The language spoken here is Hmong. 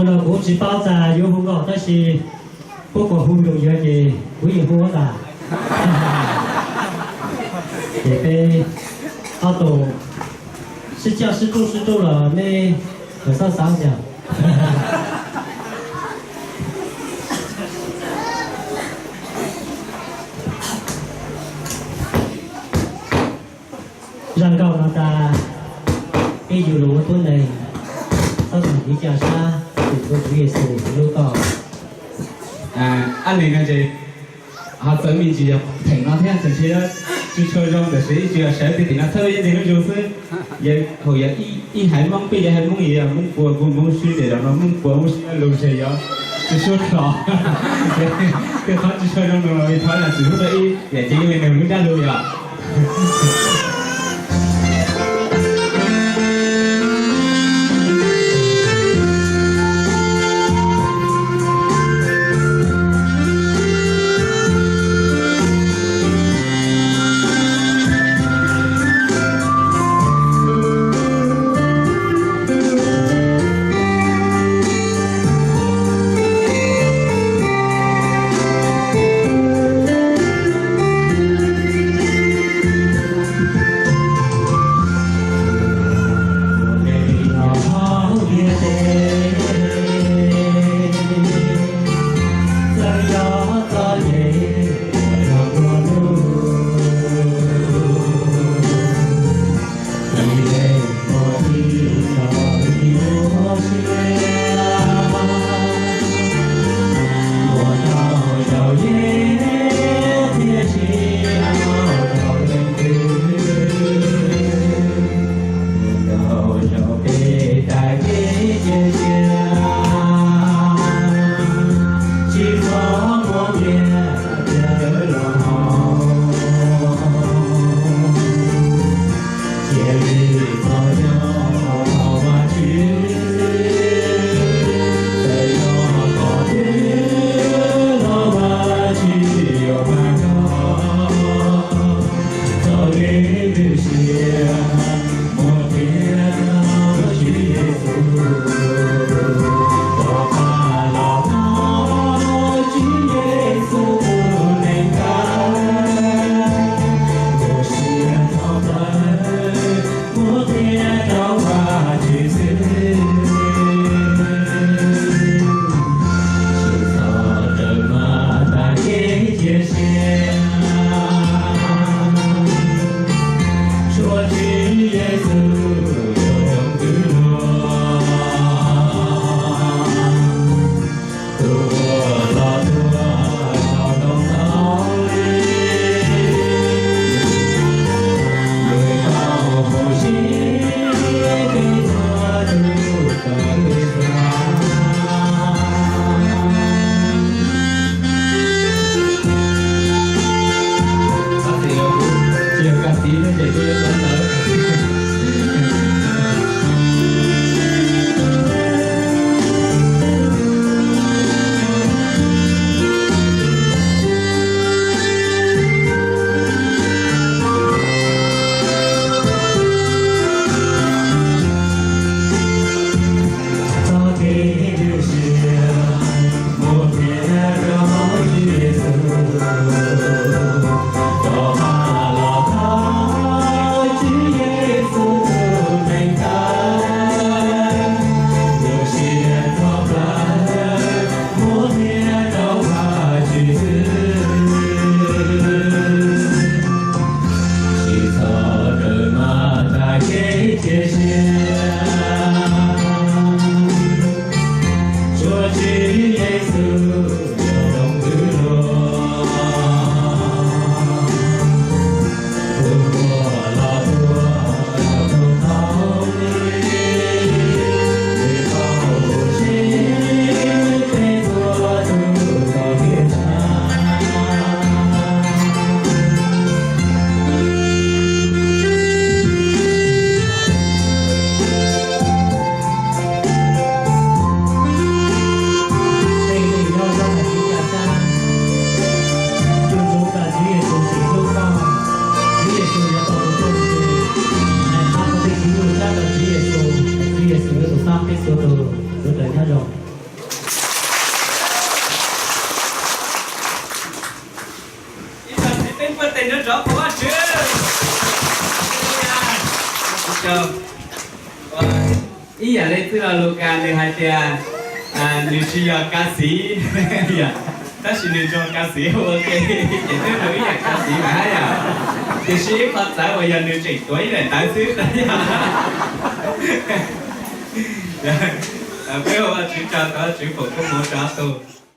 Los kuv tsis paub tas yuav hu nkaus tab sis kuv kom hu nroo yuav ces kuv yeej hu ua tas. Ces peb ob tug sib coj sib rub sib rub los nej txhob xav ntag. Zaj nkauj no tas, ib yus lus ua tuab neeg, txhob txwm tiv ca sab tus Tswv Yexus lub toj. Ab, ne no ces ho txawm me ntsis yog theem no thiab tseem tsis tshua zoo tab sis ib tsuas yog sawv tim no txhawb yeej nteg lub ntsug xwb. Yog hauv yog ib haiv Hmoob peb yog haiv Hmoob yog Hmoob Pua kuv Hmoob Sib ces zaum no Hmoob Pua Hmoob Sib lus ces yog tsis suav hlo. Tej qhov tsis tshua zoo no los thov zam txim hnub no ib yam ces yeej li nws lub ntsab lus yom. Rov qab Vajtswv. Ib yam li txwj laug Lukas nws hais tias nws tsis yog kav xiv, tab sis nws tsuas kav xiv ua ke, ces twb mus ib yam kav xiv mas hab yom. Tiam sis ib qho txawv uas yog nws tseem tuav ib daim ntawv xwb. Peb ua Vajtswv tsaug, thov Vajtswv foom koob hmoov rau ob tug.